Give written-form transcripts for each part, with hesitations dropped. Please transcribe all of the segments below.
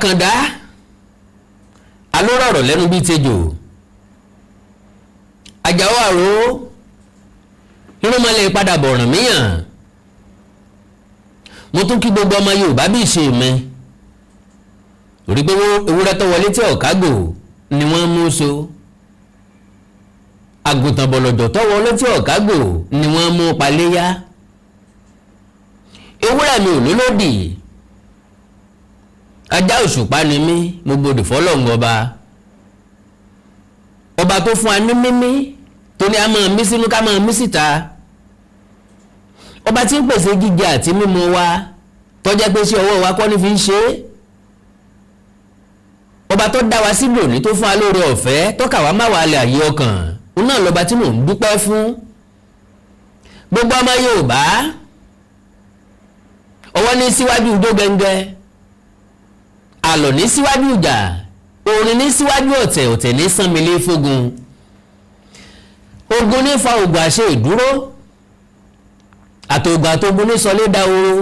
Àkàndá alórọ̀rọ̀ lẹ́nu bíi tejò, Àjàó àrò irúnmọlẹ̀ padà bọ̀ ràn míyàn. Mo tún kí gbogbo ọmọ Yorùbá bí ìṣe mi rí pé ewúrẹ́ tó wọlé tí ọ̀kágò ni wọ́n mú so, àgùntàn bọ̀lọ̀jọ̀ tó wọlé tí ọ̀kágò ni wọ́n mú paléyá. Ewúrẹ́ mi ò lólódì, ajá òṣùpá ni mí. Mo gbọdọ̀ fọlọ́run ọba, ọba tó fún wa ní mímí, tó ní a máa mí sínú, ká máa mí síta, ọba tí ń pèsè jíjẹ àti mímu wa, tó jẹ́ pé sí ọwọ́ wa kọ́ ní fi ń ṣe é, ọba tó dá wa síbò ní, tó fún wa lóore ọ̀fẹ́, tó kà wá má wàá lè àyè ọkàn òun náà lọ́ba tí mò ń dúpẹ́ fún. Gbogbo ọmọ Yorùbá, ọwọ́ ní síwájú ijó gẹ́ngẹ́, àlọ́ ní síwájú ìjà, orin ní síwájú ọ̀tẹ̀, ọ̀tẹ̀ ní sánmilé fógun, ogun ní fa ògùn àṣẹ ìdúró, àtògùn àtògùn ní sọlé dahoro,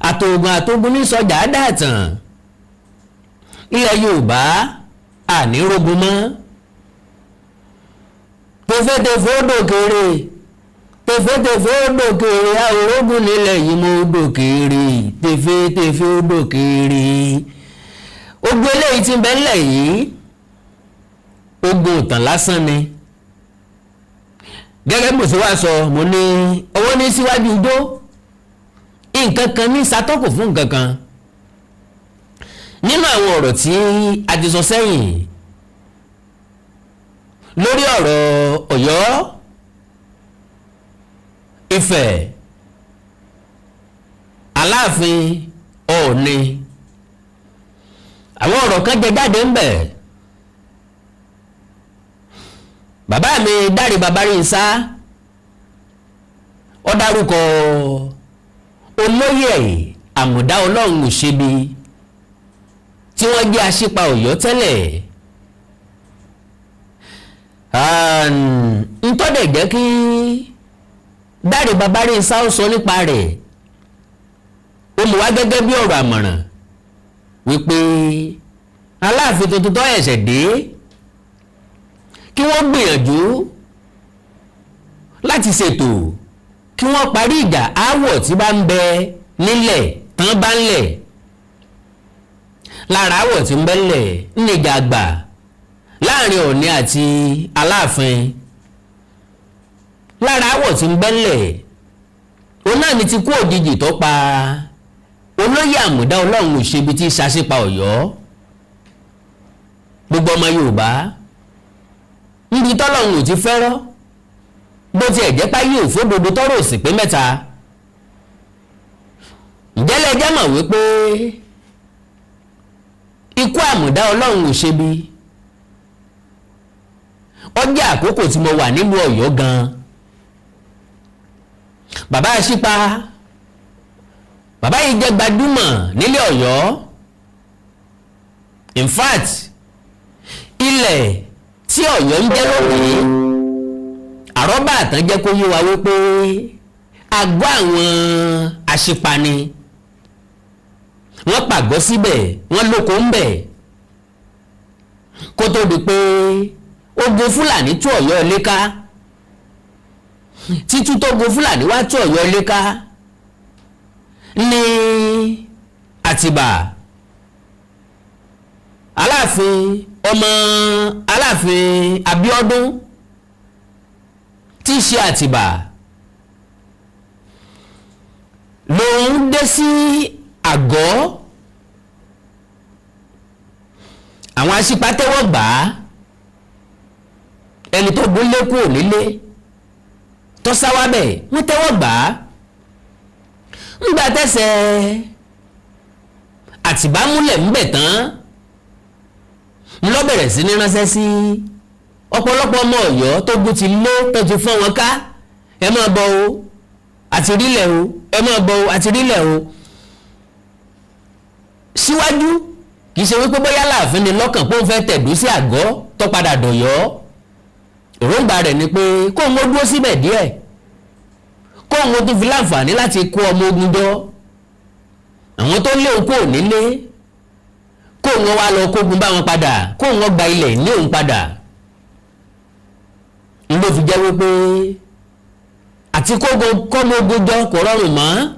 àtògùn àtògùn ní sọjà dàtàn. Ilẹ̀ Yorùbá àní rógun mọ́. Tẹfẹ́tẹfẹ́ ó dòkèrè, tẹfẹ́tẹfẹ́ ó dòkèrè, àwòrógùn nílẹ̀ yìí mo dòkèrè, tẹfẹ́tẹfẹ́ ó dòkèrè. Ogun eléyìí tí ń bẹ ńlẹ̀ yìí, ogun ìtàn lásán ni. Gẹ́gẹ́ bó ṣe wá sọ, mo ní ọwọ́ ní síwájú ijó, nǹkan kan ní ṣàtọ́kù fún nǹkan kan. Nínú àwọn ọ̀rọ̀ tí a ti sọ sẹ́yìn lórí ọ̀rọ̀ Ọ̀yọ́, Ifẹ̀, Aláàfin, Ọọ̀ni, àwọn ọ̀rọ̀ kan jẹ jáde ń bẹ̀. Bàbá mi Dáre Babarínsá, ó dárúkọ olóyè Àmùdá Ọlọ́run Òṣèbí tí wọ́n jẹ́ aṣípa Ọ̀yọ́ tẹ́lẹ̀. Ntọ́dẹ̀ jẹ́ kí Dáre Babarínsá ó sọ nípa rẹ̀, ó mú wá gẹ́gẹ́ bí ọ̀rọ̀ àmọ̀ràn wípé Aláàfin tuntun tó ẹ̀ṣẹ̀ dé, kí wọ́n gbìyànjú láti ṣètò kí wọ́n parí ìjà aáwọ̀ tí bá ń bẹ nílẹ̀ tán bá ń lẹ̀. Lára aáwọ̀ tí ń bẹ nílẹ̀ níjà àgbà láàrin Ọọ̀ni àti Aláàfin, lára aáwọ̀ tí ń bẹ nílẹ̀ òun náà ni ti kú òjijì tó pa olóyè Àmùdá Ọlọ́run Òṣèbí tí ṣàṣepa Ọ̀yọ́. Gbogbo ọmọ Yorùbá, níbi tọ́lọ́run ò ti fẹ́rọ́, bó tiẹ̀ jẹ́ páyé òfódodo tọ́rọ̀ òsì pé mẹ́ta. Ǹjẹ́ lẹ jẹ́ mọ̀ wípé ikú Àmùdá Ọlọ́run Òṣèbí ó jẹ́ àkókò tí mo wà nílùú Ọ̀yọ́ gan-an? Bàbá àṣìpa, bàbá yìí jẹ́ gbajúmọ̀ nílé Ọ̀yọ́. In fact, ilẹ̀ tí Ọ̀yọ́ ń jẹ́ lónìí, àrọ́bà àtàn jẹ́ kó yé wa wípé àgọ́ àwọn àṣìpani, wọ́n pàgọ́ síbẹ̀, wọ́n lóko ń bẹ̀, kó tó di pé ogun Fúlàní tú Ọ̀yọ́ ilé ká. Títú tó gun Fúlàní wá tú Ọ̀yọ́ ilé ká ní Àtìbà, Aláàfin, ọmọ Aláàfin Abíọ́dún tí í ṣe Àtìbà, lòun dé sí àgọ́. Àwọn aṣípa tẹ́wọ́ gbà á. Ẹni tó gún lé kúrò nílé tó sáwábẹ̀, wọ́n tẹ́wọ́ gbà á. Ńgbà tẹ̀sẹ̀ Àtìbá múlẹ̀ ńbẹ̀ tán, ńlọ bẹ̀rẹ̀ sí ní ránṣẹ́ sí ọ̀pọ̀lọpọ̀ ọmọ Ọ̀yọ́ tó gún ti lé, tó ti fọ́n wọn ká: "Ẹ máa bọ̀ o, àti rílẹ̀ o, ẹ máa bọ̀ o, àti rílẹ̀ o." Síwájú, kì í ṣe wípé bóyá Láàfin ni lọ́kàn pé òun fẹ́ tẹ̀dó sí àgọ́ tó padà dọ̀yọ́. Èròǹgbà rẹ̀ ni pé kóun ó dúró síbẹ̀ díẹ̀, kóun ó tún fi láǹfààní láti kó ọmọ ogun jọ. Àwọn tó lé òun kúrò nílé, kó wọn wá lọ kógun bá wọn padà, kó wọn gba ilẹ̀ ní òun padà. Ló fi jẹ́ wípé àti kógun kọ́mọ ogun jọ kò rọrùn mọ́,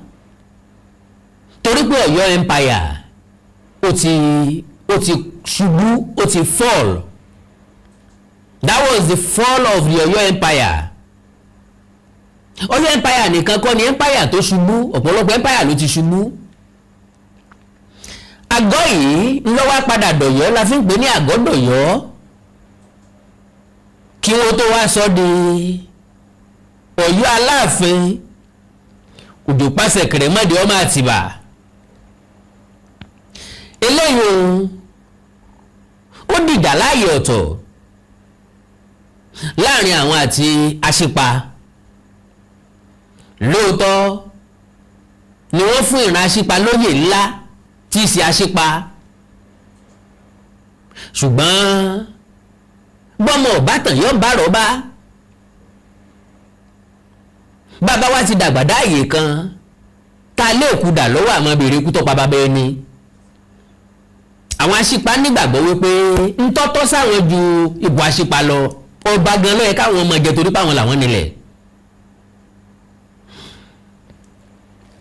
torí pé Ọ̀yọ́ Empire ó ti ṣubú, ó ti fall. That was the fall of the Ọ̀yọ́ Empire. Ọ̀yọ́ Empire nìkan kọ́ ni empire tó ṣubú, ọ̀pọ̀lọpọ̀ empire ló ti ṣubú. Àgọ́ yìí ńlọ́wọ́ padà dọ̀yọ́ la fi ń pè ní Àgọ́ dọ̀yọ́, kí wọ́n tó wá sọ di Ọ̀yọ́ Aláàfin Òjò pàṣẹ kẹrẹmọdé ọmọ Àtìbà. Eléyìí ohun ó dìjà láàyè ọ̀tọ̀ láàrin àwọn àti Aṣípa. Lóòótọ́ ni wọ́n fún ìran Aṣípa lóyè ńlá tí í ṣe Aṣípa, ṣùgbọ́n bọ́mọ ọ̀bátàn yóò bá rọ́bà. Bàbá wa ti dàgbà dáàyè kan tá a lé òkú dà lọ́wọ́, àmọ́ bèrè ikú tó pa bàbá ẹni. Àwọn Aṣípa nígbàgbọ́ wípé ńtọ́tọ́ sáwọn ju ipò Aṣípa lọ, ọba gan ló yẹ káwọn ọmọ jẹ, torí páwọn làwọn nílẹ̀.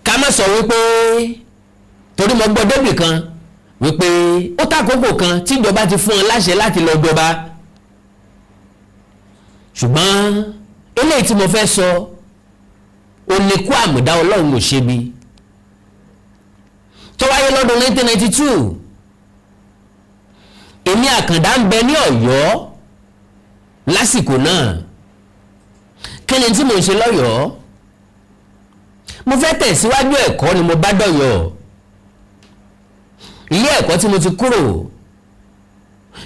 Ká má sọ wípé torí mo gbọ́ débì kan wípé ó tàkókò kan tíjọba ti fún ọ láṣẹ láti lọ jọba, ṣùgbọ́n eléyìí tí mo fẹ́ sọ ó ní kó àmùdá Ọlọ́run ò ṣe bí tó wáyé lọ́dún 1992. Èmi Àkàndá ń bẹ ní Ọ̀yọ́ lásìkò náà. Kí ni tí mo ń ṣe lọ́yọ̀ọ́? Mo fẹ́ tẹ̀síwájú ẹ̀kọ́ ni mo bá dọ̀yọ̀. Ilé ẹ̀kọ́ tí mo ti kúrò,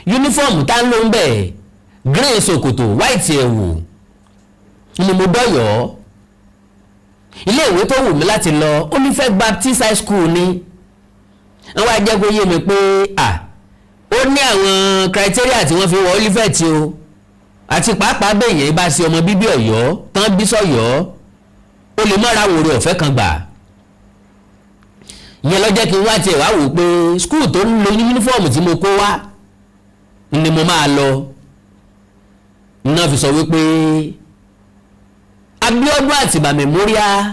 uniform tá ń lò ń bẹ̀, green ṣòkòtò, white ẹ̀wù ni mo dọ̀yọ̀. Ilé ìwé tó wù mí láti lọ, Olufẹ́ Baptist High School ni. Wọ́n wá jẹ́ kó yé mi pé à ó ní àwọn criteria tí wọ́n fi wọ Olufẹ́ tí o, àti pàápàá bẹ́yẹn bá ṣe ọmọ bíbí Ọ̀yọ́ tán bí sọ̀yọ́, ó lè mọ́ra wòrè ọ̀fẹ́ kan gbà. Ìyẹn ló jẹ́ kí n wá tiẹ̀ wá wò pé school tó ń lo uniform tí mo kó wá ni mo máa lọ. Náà fi sọ wípé Abíọ́dún Àtìbà Memorial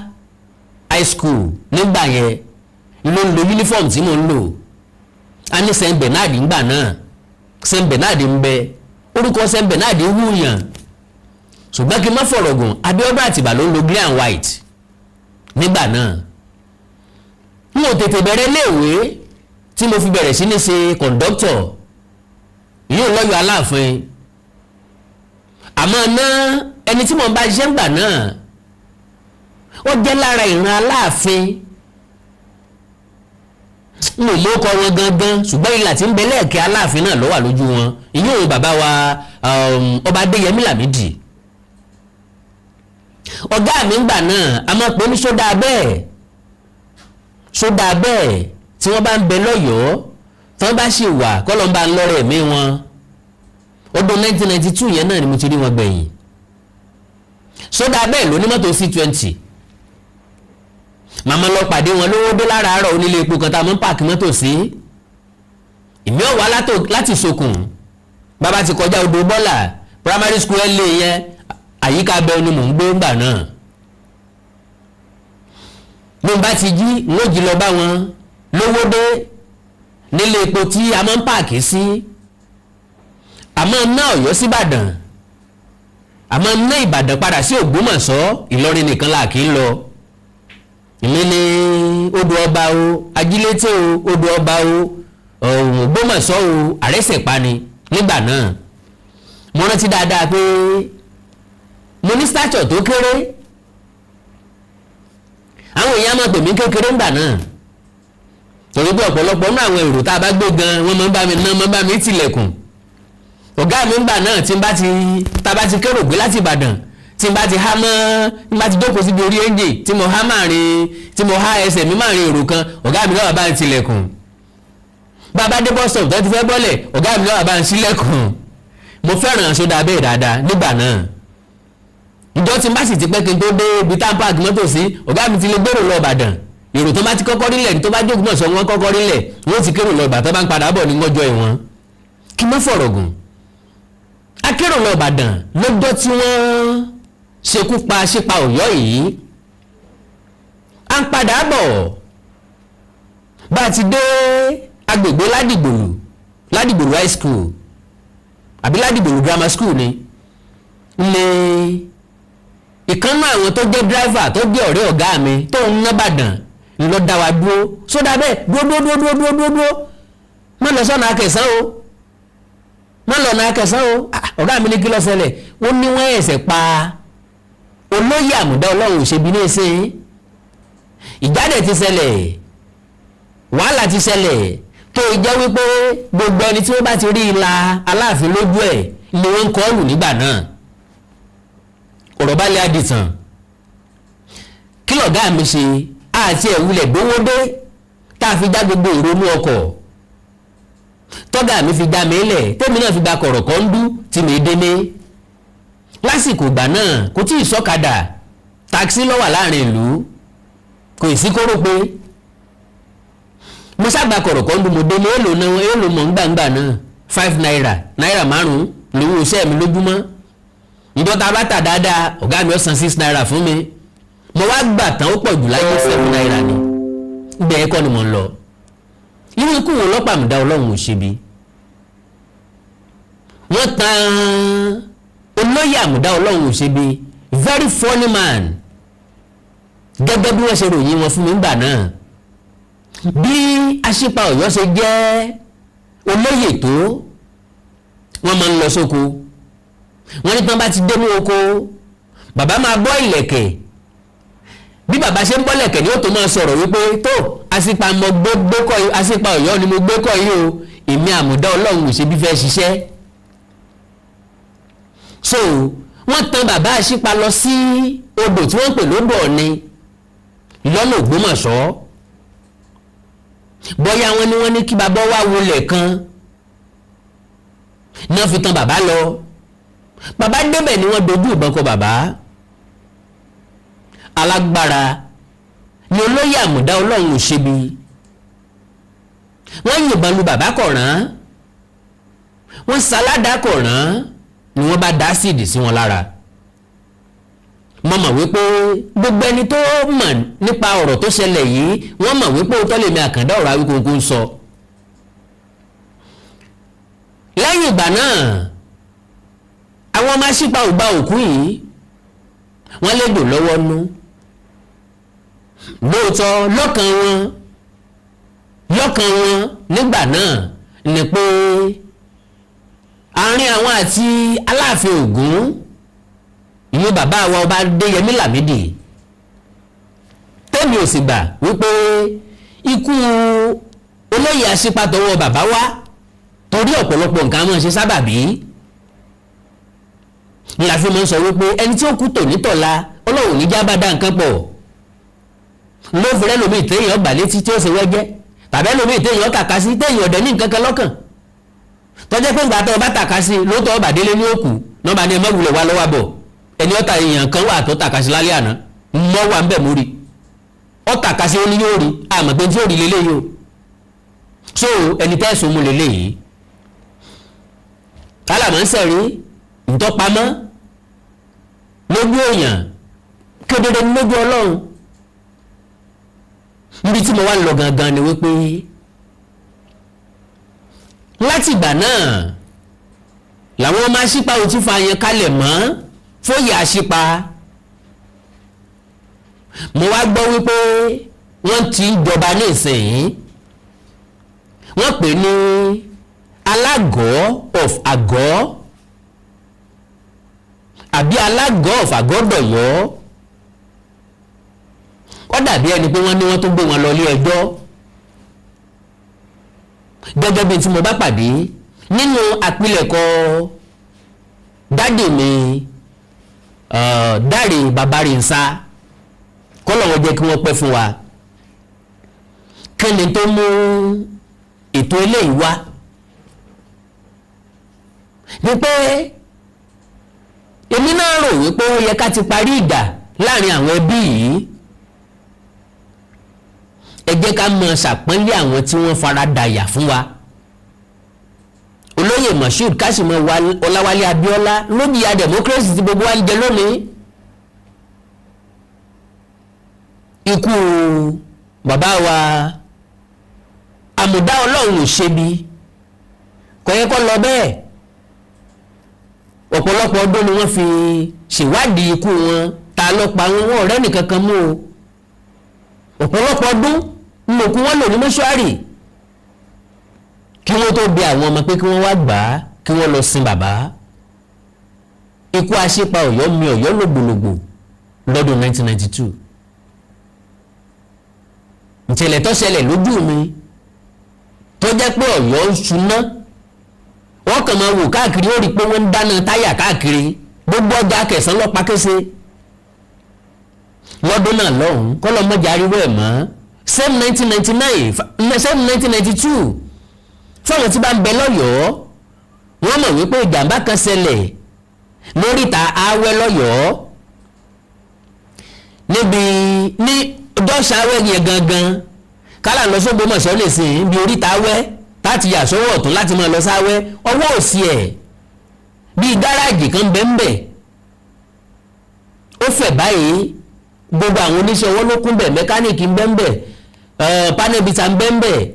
High School nígbà yẹn ló ń lo uniform tí mo ń lò. A ní St Bernard ńgbà náà. St Bernard ń bẹ, orúkọ St Bernard wúyàn, ṣùgbọ́n kí n má fọ̀rọ̀ gùn, Abíọ́dún Àtìbà ló ń lo green and white nígbà náà. N ò tètè bẹ̀rẹ̀ léèwé tí mo fi bẹ̀rẹ̀ sí ní ṣe kọ̀ǹdọ́tọ̀ yóò lọ́yọ̀ Aláàfin. Àmọ́ ná ẹni tí mo bá ṣiṣẹ́ ńgbà náà, ó jẹ́ lára ìran Aláàfin. N ò mọ̀ ọkọ wọn gangan, ṣùgbọ́n ìlà tí ń bẹ lẹ́ẹ̀kẹ́ Aláàfin náà ló wà lójú wọn. Ìyóò òun bàbá wa, Ọba Adéyẹmí Lámìdí, ọ̀gá mi ńgbà náà, a máa pè ní sódà bẹ́ẹ̀, sódà bẹ́ẹ̀. Tí wọ́n bá ń bẹ lọ́yọ̀ọ́, tí wọ́n bá sì wà, kọ́lọ́mbà ń lọ́rẹ̀ mí wọn. Ọdún 1992 yẹn náà ni mo ti rí wọn gbẹ̀yìn. Sódà bẹ́ẹ̀ ló ní mọ́tò C20. Màmá lọ pàdé wọn lówó dé láràárọ̀, onílé epo kan tá a mọ́ ń park mọ́tò sí. Ìmí ọ̀wá láti sokùn, bàbá ti kọjá odò bọ́là primary school ẹ̀ lé yẹn, àyíká bẹ́ẹ̀ ni mò ń gbé ńgbà náà. Bí n bá ti jí, n ó jí lọ bá wọn lówó dé nílé epo tí a máa ń park sí. Àmọ́ ná Ọ̀yọ́ síbàdàn, àmọ́ ná Ìbàdàn padà sí Ògbómọ̀ṣọ́, Ìlọrin nìkan là kì í lọ. Ìmí ní odò ọba o, Ajílété o, odò ọba o, Ògbómọ̀ṣọ́ o, àrẹ́sẹ̀pá ni nígbà náà. Mo rántí dáadáa pé mo ní stature tó kéré. Àwọn èèyàn máa pè mí kékeré ńgbà náà, torí pé ọ̀pọ̀lọpọ̀ nínú àwọn èrò tá a bá gbé gan, wọ́n máa ń bá mi ná, máa ń bá mi tilẹ̀kùn. Ọ̀gá mi ńgbà náà, tí n bá ti tá a bá ti kérò gbé láti Ìbàdàn, tí n bá ti há mọ́, tí n bá ti jókòó síbi orí ẹ́ńjì, tí mo há máàrin, tí mo há ẹsẹ̀ mi máàrin èrò kan, ọ̀gá mi náà bá ń tilẹ̀kùn. Bàbá dé bus stop tó ti fẹ́ bọ́lẹ̀, ọ̀gá mi náà bá ń ṣílẹ̀kùn. Mo fẹ́ràn sódà bẹ́ẹ̀ dáadáa nígbà náà. Ìjọ tí n bá sì ti pẹ́ kí n tó dé ibi tá a park mọ́tò sí, ọ̀gá mi ti lè gbèrò lọ Ìbàdàn. Èrò tó bá ti kọ́kọ́ rílẹ̀, tó bá jókòó náà sọ wọ́n kọ́kọ́ rílẹ̀, wọ́n ti kérò lọ. Ìgbà tó bá ń padà bọ̀ ní ngọ́jọ́ ìwọ̀n kí má fọ̀rọ̀ gùn. Akérò lọ Ìbàdàn lọ́jọ́ tí wọ́n ṣekú pa Aṣípa Ọ̀yọ́ yìí. À ń padà bọ̀, bá a ti dé agbègbè Ládìgbòlù, Ládìgbòlù High School àbí Ládìgbòlù Grammar School ni, ní ìkànnì àwọn tó jẹ́ driver tó jẹ́ ọ̀rẹ́ ọ̀gá mi tó ń ná Ìbàdàn lọ dá wa dúró sódà bẹ́ẹ̀. Dúró, dúró, dúró, dúró, dúró, dúró, má lọ sọ́nà Akẹ̀sán o, má lọ ọ̀nà Akẹ̀sán o. Ọ̀gá mi ní kí ló ṣẹlẹ̀? Ó ní wọ́n ẹ̀sẹ̀ pa olóyè Àmùdá Ọlọ́run òṣèbí ní ìsìn. Ìjáde ti ṣẹlẹ̀, wàhálà ti ṣẹlẹ̀, tó jẹ́ wípé gbogbo ẹni tí wọ́n bá ti rí ìlà Aláàfin lójú ẹ̀ ni wọ́n ń kọ́ lù nígbà náà. Ọ̀rọ̀ bá lé àdìtàn. Kí lọ̀gá mi ṣe àti ẹ̀wulẹ̀ dówó dé tá a fi já gbogbo ìrònú ọkọ̀ tọ́gà mi fi já mi lẹ̀, tèmi náà fi gba kọ̀rọ̀ kọ́ńdú tí mi délé. Lásìkò ìgbà náà, kò tí ì sọ́kadà, taxi ló wà láàrin ìlú, kò ì sí kóró pé mo sábà kọ̀rọ̀ kọ́ńdú. Mo délé. Èlò náà, èlò mọ̀ ń gbàngbà náà? 5 naira, náírà 5 lówó iṣẹ́ mi lójúmọ́. Ìjọ tá a bá tà dáadáa, ọ̀gá mi ó san 6 naira fún mi. Mo wá gbà tán, ó pọ̀ jù láyé, 7 naira ni. Ibẹ̀ ẹ̀kọ́ ni mo ń lọ. Irú ikú wo lọ́pàá mi dá? Ọlọ́run ò ṣe bí wọ́n tan olóyè Àmùdá Ọlọ́run ò ṣe bí, very funny man, gẹ́gẹ́ bí wọ́n ṣe ròyìn wọn fún mi ńgbà náà. Bí Aṣípa Ọ̀yọ́ ṣe jẹ́ olóyè tó, wọ́n máa ń lọ sóko. Wọ́n ní tí wọ́n bá ti dé ní oko, bàbá máa bọ́ ìlẹ̀kẹ̀. Bí bàbá ṣe ń bọ́ lẹ̀kẹ̀ ni ó tó máa sọ̀rọ̀ wípé, tó Aṣípa mo gbé kọ́ yìí, Aṣípa Ọ̀yọ́ ni mo gbé kọ́ yìí o, èmi Àmùdá Ọlọ́run ò ṣe bí fẹ́ ṣiṣẹ́. So wọ́n tan bàbá Aṣípa lọ sí odò tí wọ́n ń pè lódò Ọ̀ni lọ́nà Ògbómọ̀ṣọ́. Bóyá wọ́n ní wọ́n ní kí bàbá wá wọlé kan náà fi tan bàbá lọ. Bàbá débẹ̀ ni wọ́n dojú ìbọn kọ bàbá. Alágbára ni olóyè Àmùdá Ọlọ́run ò ṣebi. Wọ́n yìnbọn lu bàbá kọ̀ràn, wọ́n saládàá kọ̀ràn, ni wọ́n bá dá ásìdì sí wọn lára. Mo mọ̀ wípé gbogbo ẹni tó mọ̀ nípa ọ̀rọ̀ tó ṣẹlẹ̀ yìí, wọ́n mọ̀ wípé ó tọ́lẹ̀ mi Àkàndá ọ̀rọ̀ Awíkonko ń sọ. Lẹ́yìn ìgbà náà, àwọn ọmọ Aṣípa ò gba òkú yìí, wọ́n lè dùn lọ́wọ́ nú. Lóòótọ́, lọ́kàn wọn nígbà náà ni pé àárín àwọn àti Aláàfin Ògún, ìyẹn bàbá wa Ọba Adéyẹmí Lámìdí, tẹ́mi ò sì gbà wípé ikú olóyè Aṣípa tọwọ́ bàbá wa, torí ọ̀pọ̀lọpọ̀ nǹkan máa ń ṣe sábàbí ní la fi máa ń sọ wípé ẹni tí ó kú tòní tọ̀la, Ọlọ́run ní jábá dá nǹkan pọ̀ ló fi rẹ́lòmíì téèyàn gbà létí tí ó ṣe wẹ́jẹ́, tàbí ẹlòmíì téèyàn tàka sí, téèyàn ọ̀dẹ̀ ní nǹkan kan lọ́kàn, tọ́jẹ́ pé ìgbà tó o bá tàka sí lóòótọ́, ọba délé ní òkú nọ́ọ̀bà ní ẹ má wulẹ̀ wá lọ́wọ́ bọ̀. Ẹni ọ̀tà èèyàn kan wà tó tàka sí lálẹ́ àná, mọ́ wà ń bẹ̀ mórí ọ tàka sí, ó ní yóò rí àmọ́ pé tí ó rí lélẹ́yìí o. So ẹni tẹ́sùn mu lélẹ́yìí kálàmọ́ ń sẹ̀rí ntọ́pamọ́ lójú èèyàn, kedere ní lójú Ọlọ́run. Níbi tí mo wá ń lọ gangan ni wípé láti ìgbà náà làwọn ọmọ Aṣípa ò ti fa yẹn kalẹ̀ mọ́ fóyè Aṣípa. Mo wá gbọ́ wípé wọ́n ti ń jọba ní ìsìn, wọ́n pè ní Alágọ̀ọ́ of Àgọ́ àbí Alágọ̀ọ́ of Àgọ́dọ̀yọ́. Ó dàbí ẹni pé wọ́n ní wọ́n tó gbé wọn lọ ilé ẹjọ́, gẹ́gẹ́ bí tí mo bá pàdé nínú àpilẹ̀kọ daddy mi Dáre Babarinsa, kọ́lọ̀ wọn jẹ́ kí wọ́n pẹ́ fún wa. Kí ni tó mú ètò eléyìí wá ni pé èmi náà rò wípé ó yẹ ká ti parí ìjà láàrin àwọn ẹbí yìí. Ẹ jẹ́ ká mọ ṣàpọ́nlé àwọn tí wọ́n fara dàyà fún wa. Olóyè Moshood Kásìmọ̀ Ọláwálé Abíọ́lá ló jìyà democracy tí gbogbo wa ń jẹ lónìí. Ikú bàbá wa Àmùdá Ọlọ́run ò ṣe bí kò yẹ kó lọ bẹ́ẹ̀. Ọ̀pọ̀lọpọ̀ ọdún ni wọ́n fi ṣèwádìí ikú wọn, ta ló pa wọn, wọn ọ̀rẹ́ nìkan kan mú o. Ọ̀pọ̀lọpọ̀ ọdún ní òkú wọn lò ní mọ́ṣúárì kí wọ́n tó bi àwọn ọmọ pé kí wọ́n wá gbà á, kí wọ́n lọ sin bàbá. Ikú aṣípa Ọ̀yọ́ mi Ọ̀yọ́ lògbòlògbò lọ́dún 1992. Ìṣẹ̀lẹ̀ tó ṣẹlẹ̀ lójú mi, tó jẹ́ pé Ọ̀yọ́ ń ṣúná, wọ́n kàn máa wò káàkiri, ó rí i pé wọ́n ń dáná táyà káàkiri, gbogbo ọjà Kẹsàn-án lọ́pa kése lọ́dún náà lọ́hùn-ún. Kọ́lọ́ mọ́jà ríro ẹ̀ mọ́. Same 1999, same 1992, fáwọn tí bá ń bẹ lọ́yọ̀ọ́, wọ́n mọ̀ wípé ìjàmbá kan ṣẹlẹ̀ lóríta Awẹ́ lọ́yọ̀ọ́, níbi ní dọ́ṣà Awẹ́ yẹn gangan. Kálá lọ sógbómọ̀ṣọ́ lè sìn bí oríta Awẹ́ láti yà sọ́wọ́ ọ̀tún láti máa lọ sáwẹ́, ọwọ́ òsì ẹ̀ bíi gáràjì kan bẹ́ẹ̀, ó fẹ̀ báyìí. Gbogbo àwọn oníṣẹ́ ọwọ́ ló kún bẹ̀, mẹkáníìkì ń bẹ́ẹ̀ bẹ́ẹ̀, panel beater ń bẹ́ẹ̀ bẹ́ẹ̀,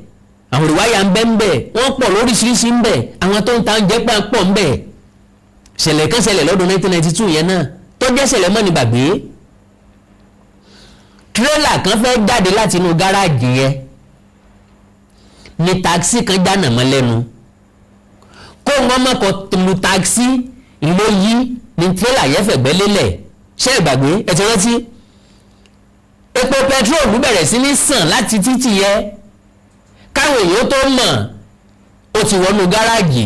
àwọn rewire ń bẹ́ẹ̀ bẹ́ẹ̀, wọ́n pọ̀ lóríṣiríṣi ń bẹ̀, àwọn tó ń ta oúnjẹ pọ̀ ń bẹ̀. Ṣẹlẹ̀ kan ṣẹlẹ̀ lọ́dún 1992 yẹn náà tó jẹ́ ṣẹlẹ̀ mọ́ni gbàgbé. Tírélà kan fẹ́ jáde láti inú gáràjì yẹn ní taxi kan jánà mọ́ lẹ́nu, kó wọn mọ́kọ lu taxi ló yí ní tírélà yẹn fẹ̀gbẹ́ lélẹ̀. Ṣé ẹ gbàgbé? Ẹ ti rántí? Epo pẹtrólù bẹ̀rẹ̀ sí ní sàn láti títì yẹn. Káwọn èèyàn tó mọ̀, ó ti wọnú gáràjì,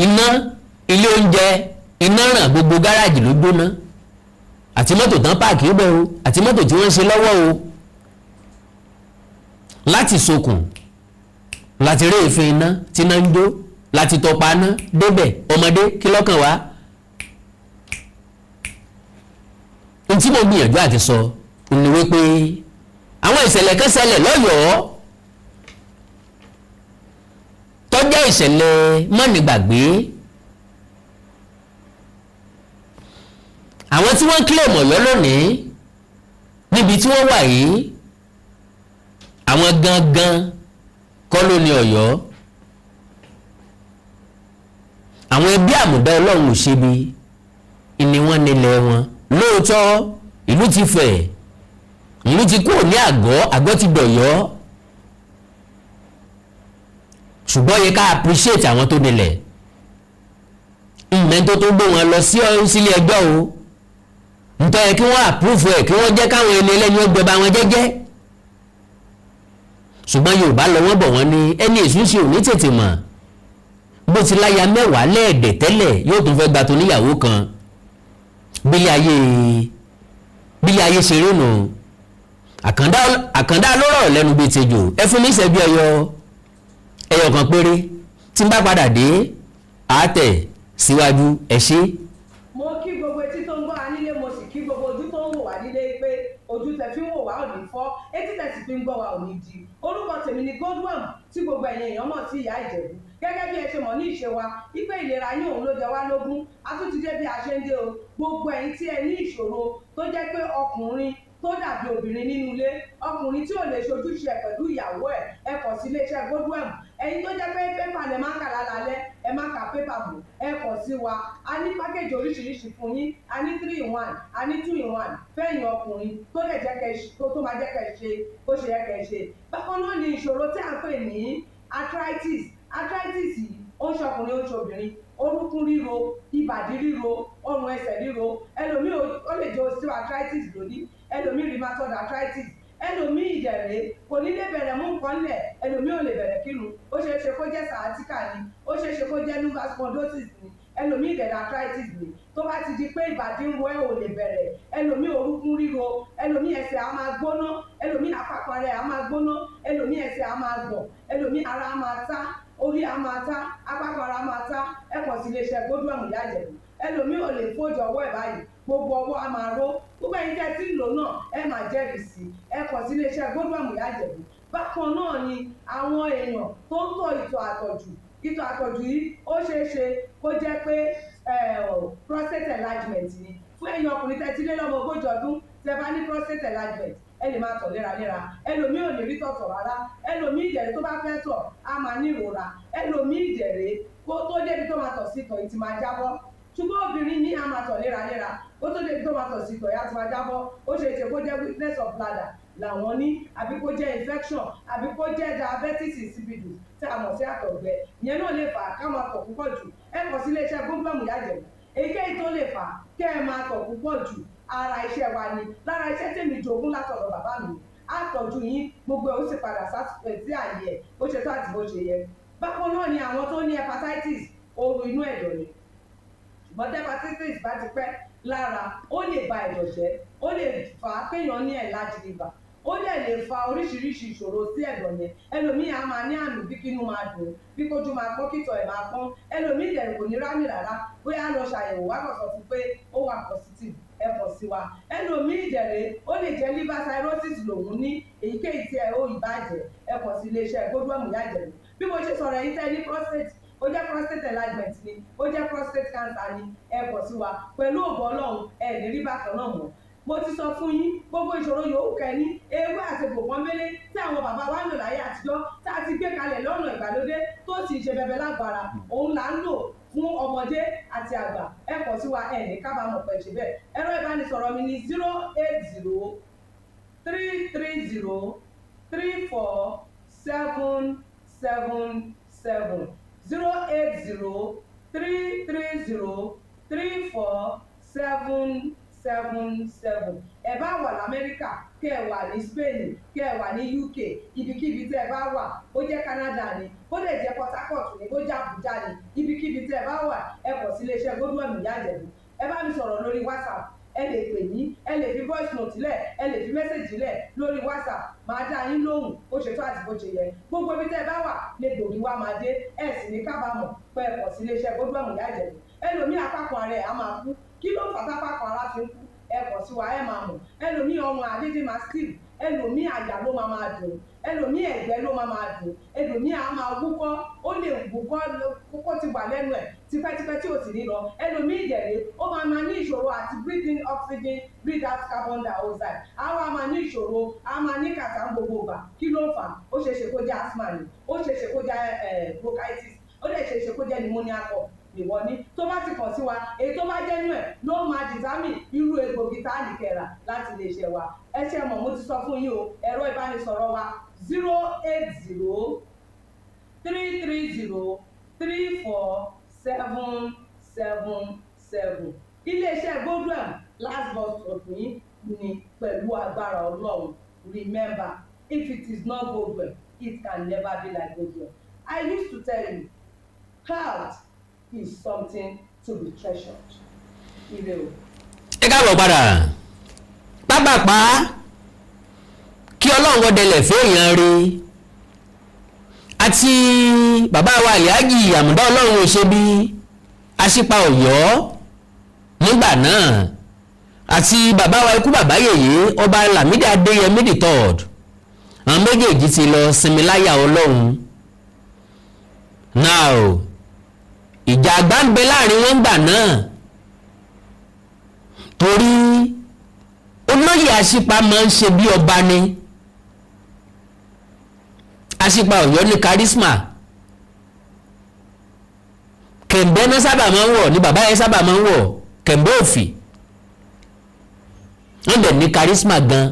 iná ilé oúnjẹ, iná ràn, gbogbo gáràjì ló gbóná, àti mọ́tò tán páàkì ó bẹ̀ o, àti mọ́tò tí wọ́n ń ṣe lọ́wọ́ o. Láti sokùn láti rí èéfín iná tí iná ń jó, láti tọpa iná débẹ̀. Ọmọdé kí lọ́kàn wá? N tí mo gbìyànjú àti sọ ni wípé àwọn ìṣẹ̀lẹ̀ kan ṣẹlẹ̀ lọ́yọ̀ọ́ tó jẹ́ ìṣẹ̀lẹ̀ mọ́nìgbàgbé. Àwọn tí wọ́n kílè mọ̀yọ́ lónìí níbi tí wọ́n wà yìí, àwọn gangan kọ́ ló ní Ọ̀yọ́. Àwọn ẹbí Àmùdá Ọlọ́run ò ṣe bí ni wọ́n nílẹ̀ wọn. Lóòótọ́ ìlú ti fẹ̀, ìlú ti kúrò ní àgọ́, àgọ́ ti dọ̀yọ́, ṣùgbọ́n yẹ ká appreciate àwọn tó nílẹ̀. Ìmẹ́ntó tó gbé wọn lọ sí sílé ẹjọ́ o, ntọ́ yẹ kí wọ́n approve ẹ̀, kí wọ́n jẹ́ káwọn ẹni ẹlẹ́ni ó jọba wọn jẹ́jẹ́. Ṣùgbọ́n Yorùbá lọ wọ́n bọ̀, wọ́n ní ẹni èṣù ṣe ò ní tètè mọ̀. Bó ti láya mẹ́wàá lẹ́ẹ̀dẹ̀ tẹ́lẹ̀, yóò tún fẹ́ gba tó níyàwó kan. Bílẹ̀ ayé, bílẹ̀ ayé ṣe rí nù. Àkàndá ló rọ̀ lẹ́nu bíi tejò. Ẹ fún mi ìṣẹ́jú ẹyọ kan péré, tí n bá padà dé, àátẹ̀ síwájú. Ẹ ṣé. Mo kí gbogbo etí tó ń gbọ́ wa nílé, mo sì kí gbogbo ojú tó ń wò wá nílé pé ojú tẹ fi ń wò wá ò ní fọ́, etí tẹ sì fi ń gbọ́ wa ò ní di. Orúkọ tèmi ni Godwin, tí gbogbo ẹ̀yin èèyàn mọ̀ sí Ìyá Ìjẹ̀bú. Gẹ́gẹ́ bí ẹ ṣe mọ̀ ní ìṣe wa wípé ìlera yín òun ló jẹ wá lógún, a tún ti dé bí a ṣe ń dé o. Gbogbo ẹ̀yin tí ẹ ní ìṣòro tó jẹ́ pé ọkùnrin tó dàbí obìnrin nínú ilé, ọkùnrin tí ò lè ṣojúṣe ẹ̀ pẹ̀lú ìyàwó ẹ̀, ẹ kàn sí iléeṣẹ́ Godwin. Ẹ̀yin tó jẹ́ pé pépà lẹ máa ń kà lálálẹ́, ẹ má ka pépà bò, ẹ kàn sí wa. A ní package oríṣiríṣi fún yín. A ní 3 in 1, a ní 2 in 1 fẹ́yìn ọkùnrin tó lè jẹ́ kẹ́ tó máa jẹ́ kẹ́ ṣe bó ṣe yẹ kẹ́ ṣe. Bákan náà ni ìṣòro tí à ń pè ní arthritis. Arthritis yìí, ó ń ṣọkùnrin, ó ń ṣobìnrin. Orúnkún ríro, ìbàdí ríro, ọrùn ẹsẹ̀ ríro. Ẹlòmíì, ó lè jẹ́ osteoarthritis lónìí, ẹlòmíì rheumatoid arthritis, ẹlòmíì ìdẹ̀rẹ̀ kò ní lè bẹ̀rẹ̀ mú nǹkan lẹ̀, ẹlòmíì ò lè bẹ̀rẹ̀ kírun. Ó ṣeé ṣe kó jẹ́ sciatica ni, ó ṣeé ṣe kó jẹ́ lumbar spondylosis ni, ẹlòmíì ìdẹ̀rẹ̀ arthritis ni. Tó bá ti di pé ìbàdí ń ro ẹ́, ò lè bẹ̀rẹ̀, ẹlòmíì orúnkún ríro, ẹlòmíì ẹsẹ̀ á máa gbóná, ẹlòmíì àpapọ̀ rẹ̀ á máa gbóná, ẹlòmíì ẹsẹ̀ á máa gbọ̀n, ẹlòmíì ara á máa tá, orí á máa tá, apákan ara máa tá, ẹ kàn sí iléeṣẹ́ Godwin Ìyá Ìjẹ̀bú. Ẹlòmíì ò lè fold ọwọ́ ẹ̀ báyìí, gbogbo ọwọ́ á máa ró. Gbogbo ẹ̀yin tẹ́ tí ń lò náà, ẹ máa jẹ́rìí sí. Ẹ kàn sí iléeṣẹ́ Godwin Ìyá Ìjẹ̀bú. Bákan náà ni àwọn èèyàn tó ń tọ̀ ìtọ̀ àtọ̀jù. Ìtọ̀ àtọ̀jù yìí, ó ṣeé ṣe kó jẹ́ pé prostate enlargement ni. Fún ẹ̀yin ọkùnrin tẹ́ ti lé lọ́mọ 40 ọdún, tẹ́ bá ní prostate enlargement, ẹ lè máa tọ̀ léraléra. Ẹlòmíì ò ní rí tọ̀tọ̀ rárá. Ẹlòmíì ìdẹ̀rẹ̀, tó bá fẹ́ tọ̀, á máa ní ìrora. Ẹlòmíì ìdẹ̀rẹ̀, kó tó débi tó máa tọ̀ sí, ìtọ̀ yìí ti máa jábọ́. Ṣùgbọ́n obìnrin ní á máa tọ̀ léraléra, kó tó débi tó máa tọ̀ sí, ìtọ̀ yìí á ti máa jábọ́. Ó ṣeé ṣe kó jẹ́ weakness of bladder làwọn ní, àbí kó jẹ́ infection, àbí kó jẹ́ diabetes insipidus tí a mọ̀ sí àtọ̀gbẹ. Ìyẹn náà lè fà á ká máa tọ̀ púpọ̀ jù. Ẹ kàn sí iléeṣẹ́ Godwin Ìyá Ìjẹ̀bú. Èyíkéyìí tó lè fà á kẹ́ ẹ máa tọ̀ púpọ̀ jù, ara iṣẹ́ wa ni. Lára iṣẹ́ tèmi jogún látọ̀dọ̀ bàbá mi, á tọ́jú yín, gbogbo ẹ̀ ó sì padà sí àyè ẹ̀ bó ṣe tó àti bó ṣe yẹ. Bákan náà ni àwọn tó ní hepatitis, ooru inú ẹ̀dọ̀ ni. Ṣùgbọ́n tí hepatitis bá ti pẹ́ lára, ó lè ba ẹ̀dọ̀ jẹ́, ó lè fà á kéèyàn ní enlarged liver, ó dẹ̀ lè fa oríṣiríṣi ìṣòro sí ẹ̀dọ̀ yẹn. Ẹlòmíì á máa ní àmì bí kínú máa dùn, bí kójú máa pọ́n, kítọ̀ ẹ̀ máa pọ́n. Ẹlòmíì dẹ̀ kò ní rámì rárá. Bóyá lọ ṣàyẹ̀wò wá, kàn sọ fún pé ó wà positive, ẹ kàn sí wa. Ẹlòmíì dẹ̀rẹ̀, ó lè jẹ́ liver cirrhosis lòun ní. Èyíkéyìí tí ẹ ó ìbàjẹ́, ẹ kàn sí iléeṣẹ́ Godwin Ìyá Ìjẹ̀bú. Bí mo ṣe sọ̀rọ̀ yìí, tẹ́ ní prostate, ó jẹ́ prostate enlargement ni, ó jẹ́ prostate cancer ni, ẹ kàn sí wa. Pẹ̀lú ògo Ọlọ́run, ẹ ní rí bákan náà mọ́. Mo ti sọ fún yín, gbogbo ìṣòro yòówù kẹ́ni, ewé àti egbò pọ́nbélé tí àwọn bàbá wa ń lò láyé àtijọ́, tá a ti gbé kalẹ̀ lọ́nà ìgbàlódé, tó sì ṣe bẹbẹ lágbára, òun là ń lò fún ọmọdé àti àgbà. Ẹ kàn sí wa, ẹ ní kábàámọ̀ pẹ̀ ṣe bẹ́ẹ̀. Ẹ̀rọ ìbánisọ̀rọ̀ mi ní 08033034777, 08033034777. Ẹ bá wà lamẹ́ríkà, kẹ́ ẹ wà ní Spain, kẹ́ ẹ wà ní UK, ibikíbi tẹ́ ẹ bá wà, bó jẹ́ Canada ni, bó lè jẹ́ Port Harcourt ni, bó jẹ́ Abuja ni, ibikíbi tẹ́ ẹ bá wà, ẹ kàn sí iléeṣẹ́ Godwin Ìyá Ìjẹ̀bú. Ẹ bá mi sọ̀rọ̀ lórí WhatsApp, ẹ lè pè mí, ẹ lè fi voice note lẹ̀, ẹ lè fi message lẹ̀ lórí WhatsApp, máa dá yín lóhùn bó ṣe tó àti bó ṣe yẹ. Gbogbo ibi tẹ́ ẹ bá wà lè gbòógì wá máa dé. Ẹ sì ní kábàámọ̀ pé ẹ kàn sí iléeṣẹ́ Godwin Ìyá Ìjẹ̀bú. Ẹlòmíì, apákan ara ẹ̀ á máa kú. Kí ló fà tápákan ara fi ń kú? Ẹ kàn sí wa, ẹ máa mọ̀. Ẹlòmíì, ọrùn àdédé máa stiff. Ẹlòmíì, àyà ló máa máa dùn. Ẹlòmíì, ẹ̀gbẹ́ ló máa máa dùn. Ẹlòmíì á máa wúkọ́, ó lè wúkọ́ kókó ti wà lẹ́nu ẹ̀ tipẹ́tipẹ́ tí ò sì ní lọ. Ẹlòmíì ìdẹ̀rẹ̀, ó máa máa ní ìṣòro àti breathe in oxygen, breathe out carbon dioxide. Á wá máa ní ìṣòro, á máa ní kàtà gbogbo ìgbà. Kí ló ń fà? Ó ṣeé ṣe kó jẹ́ asthma ni, ó ṣeé ṣe kó jẹ́ bronchitis, ó lè ṣeé ṣe kó jẹ́ pneumonia cough ìwọ ní. Tó bá ti kàn sí wa, èyí tó bá jẹ́ nú ẹ̀ ló máa determine irú egbògi tá a lè kẹ̀rà láti lè ṣe wa. Ẹ ṣe mọ̀, mo ti sọ fún yín o. Ẹ̀rọ ìbánisọ̀rọ̀ wa, 08033034777. Iléeṣẹ́ Godwin, last bus stop yín ni pẹ̀lú agbára Ọlọ́run. Remember, if it is not Godwin, it can never be like Godwin. I used to tell you, health is something to be treasured. Ire o. Ẹ káàbọ̀ padà. Pápápá, kí Ọlọ́run wọ́dẹlẹ̀ fẹ́ẹ̀yàn rí àti bàbá wa Àlíhájì Àmùdá Ọlọ́run ò ṣe bí Aṣípa Ọ̀yọ́ nígbà náà, àti bàbá wa ikú bàbá yèyé, Ọba Lámídì Adéyẹmí the Third, àwọn méjèèjì ti lọ sinmi láyà Ọlọ́run. Now, ìjà àgbà ń bẹ láàrin wọn gbà náà, torí olóyè Aṣípa máa ń ṣe bí ọba ni. Aṣípa Ọ̀yọ́ ní charisma. Kẹ̀ǹbẹ́ náà sábà máa ń wọ̀ ní bàbá yẹn sábà máa ń wọ̀ kẹ̀ǹbẹ́ òfì. Wọ́n dẹ̀ ní charisma gan.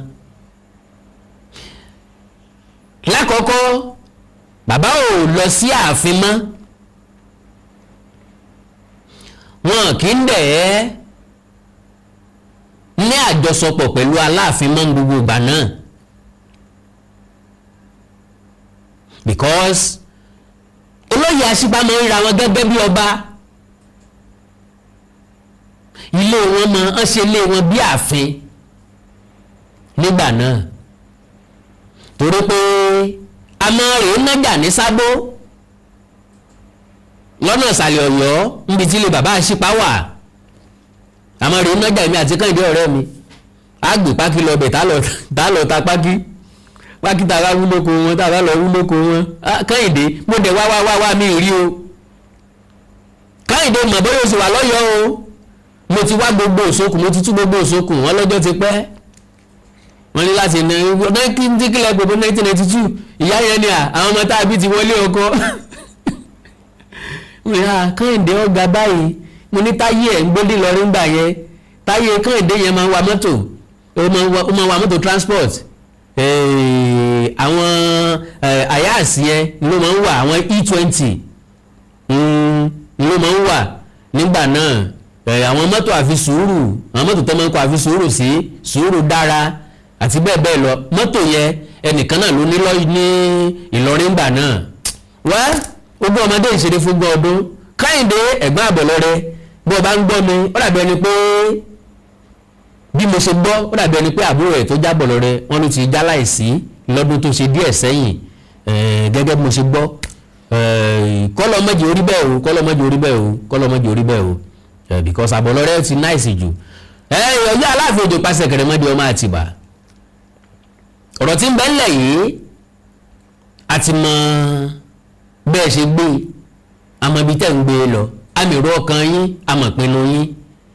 Lákọ̀ọ́kọ́, bàbá ò lọ sí ààfin mọ́. Wọn kì í dẹ̀ ẹ́ ní àjọsọpọ̀ pẹ̀lú Aláàfin mọ́ gbogbo ìgbà náà, because olóyè Aṣípa máa ń ra wọn gẹ́gẹ́ bí ọba. Ilé wọn máa ń ṣe ilé wọn bí ààfin nígbà náà, torí pé a máa rèé nájà ní Sábó lọ́nà ìsàlẹ̀ Ọ̀yọ́, níbi tí ilé bàbá Aṣípa wà. A máa rèé nájà, èmi àti Kẹ́hìndé ọ̀rẹ́ mi, á gbé pákí lọ bẹ̀, tá lọ ta pákí. Pákí tá a bá wúlò kó wọn, tá a bá lọ wúlò kó wọn. Kẹ́hìndé, mo dẹ̀ wá wá wá wá, mi rí o. Kẹ́hìndé mọ̀ bóyá o sì wà lọ́yọ̀ọ́ o. Mo ti wá gbogbo òṣokùn, mo ti tú gbogbo òṣokùn wọn lọ́jọ́ ti pẹ́. Wọ́n ní láti ní kílẹ̀ gbogbo 1992. Ìyá yẹn ni àwọn ọmọ tá a bí ti wọlé ọkọ. Kẹ́hìndé ọ̀gá báyìí. Mo ní táyé ẹ̀ ń gbódì lọ́rí ńgbà yẹn. Táyé Kẹ́hìndé yẹn máa ń wa mọ́tò, ó máa ń wa mọ́tò transport, àwọn Hiace yẹn ló máa ń wà, àwọn E20 ló máa ń wà nígbà náà, àwọn mọ́tò àfi sùúrù, àwọn mọ́tò tó máa ń kọ àfi sùúrù sí, sùúrù dára àti bẹ́ẹ̀ bẹ́ẹ̀ lọ. Mọ́tò yẹn, ẹnìkan náà ló ní ní Ìlọrin ńgbà náà. Wá ogún ọmọdé ìṣeré fún ogún ọdún. Kẹ́hìndé ẹ̀gbọ́n àbọ̀lọ́rẹ́, bí o bá ń gbọ́ mi, ó dàbí ẹni pé bí mo ṣe gbọ́, ó dàbí ẹni pé àbúrò ẹ̀ tó jábọ̀ lọ́rẹ́ wọn ló ti já láìsí lọ́dún tó ṣe díẹ̀ sẹ́yìn, gẹ́gẹ́ bí mo ṣe gbọ́. Kọ́lọ́ mọ́jì orí bẹ́ẹ̀ o, kọ́lọ́ mọ́jì orí bẹ́ẹ̀ o, kọ́lọ́ mọ́jì orí bẹ́ẹ̀ o, because àbọ̀lọ́rẹ́ ti nice jù. Ọjọ́ Aláàfin Òjò pàṣẹ kẹrẹmọ́dé ọmọ Àtìbà, ọ̀rọ̀ tí ń bẹ ńlẹ̀ yìí, a ti mọ bẹ́ẹ̀ ṣe gbé, àmọ́ ibi tẹ́ ń gbé lọ, àmì ìró ọkàn yín, àmọ̀ ìpinnu yín.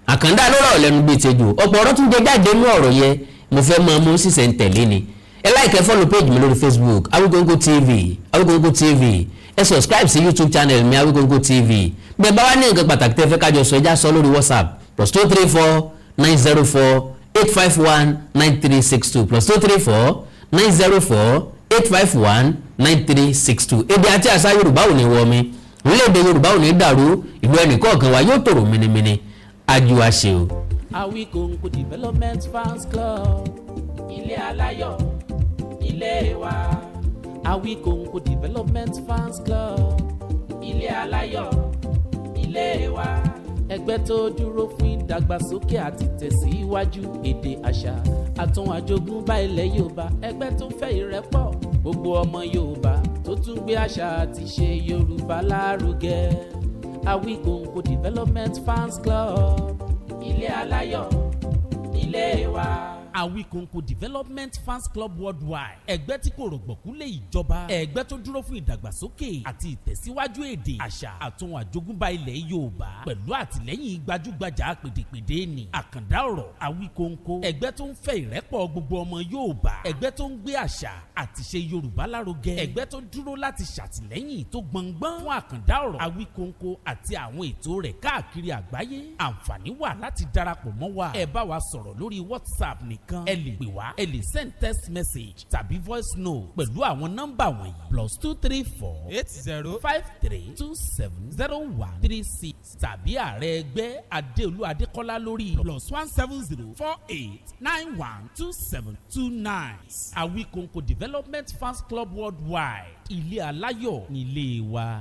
Àkàndá ló rọ̀ lẹ́nu bíi tejò. Ọ̀pọ̀ ọ̀rọ̀ tún jẹ jáde nínú ọ̀rọ̀ yẹn. Mo fẹ́ máa mú sísẹ̀ ń tẹ̀lé ni. Ẹ like, ẹ follow page mi lórí Facebook, Awikonko TV, Awikonko TV. Ẹ subscribe sí YouTube channel mi, Awikonko TV. Bẹ́ẹ̀ bá wá ní nǹkan pàtàkì tẹ́ fẹ́ kájọ sọ, ẹ já sọ lórí WhatsApp, +234 904 851 9362, +234 904 851 9362. Èdè àti àṣà Yorùbá ò ní wọ mi, orílẹ̀-èdè Yorùbá ò ní dàrú, ìlú ẹnì kọ̀ọ̀kan wa yóò tòrò mìnìmìnì. Ajú àṣẹ o. Awikonko Development Fans Club, ilé aláyọ̀ ilé wa. Awikonko Development Fans Club, ilé aláyọ̀ ilé wa. Ẹgbẹ́ tó dúró fún ìdàgbàsókè àti tẹ̀síwájú èdè, àṣà àtún àjogúnbá ilẹ̀ Yorùbá. Ẹgbẹ́ tó fẹ́ ìrẹ́pọ̀ gbogbo ọmọ Yorùbá, tó tún gbé àṣà àti ṣe Yorùbá lárugẹ. Awikonko Development Fans Club, ilé aláyọ̀ ilé wa. Awikonko Development Fans Club Worldwide, ẹgbẹ́ tí kò rọ̀gbọ̀kú lé ìjọba, ẹgbẹ́ tó dúró fún ìdàgbàsókè àti ìtẹ̀síwájú èdè, àṣà àtún àjogúnbá ilẹ̀ Yorùbá, pẹ̀lú àtìlẹ́yìn gbajúgbajà pèdèpèdè ní Àkàndá ọ̀rọ̀ Awikonko. Ẹgbẹ́ tó ń fẹ́ ìrẹ́pọ̀ gbogbo ọmọ Yorùbá, ẹgbẹ́ tó ń gbé àṣà àti ṣe Yorùbá lárugẹ, ẹgbẹ́ tó dúró láti ṣàtìlẹ́yìn tó gbọngbọ́n fún Àkàndá ọ̀rọ̀ Awikonko àti àwọn ètò rẹ̀ káàkiri àgbáyé. Àǹfààní wà láti darapọ̀ mọ́ wa. Ẹ bá wa sọ̀rọ̀ lórí WhatsApp nìkan, ẹ lè pè wá, ẹ lè send text message tàbí voice note pẹ̀lú àwọn nọ́mbà wọ̀nyí: +234 80 53270136, tàbí ààrẹ ẹgbẹ́ Adéolú Adékọ́lá lórí +1 70 48 91 27 29. Awikonko Development Fans Club Worldwide, ilé aláyọ̀ nílé wa.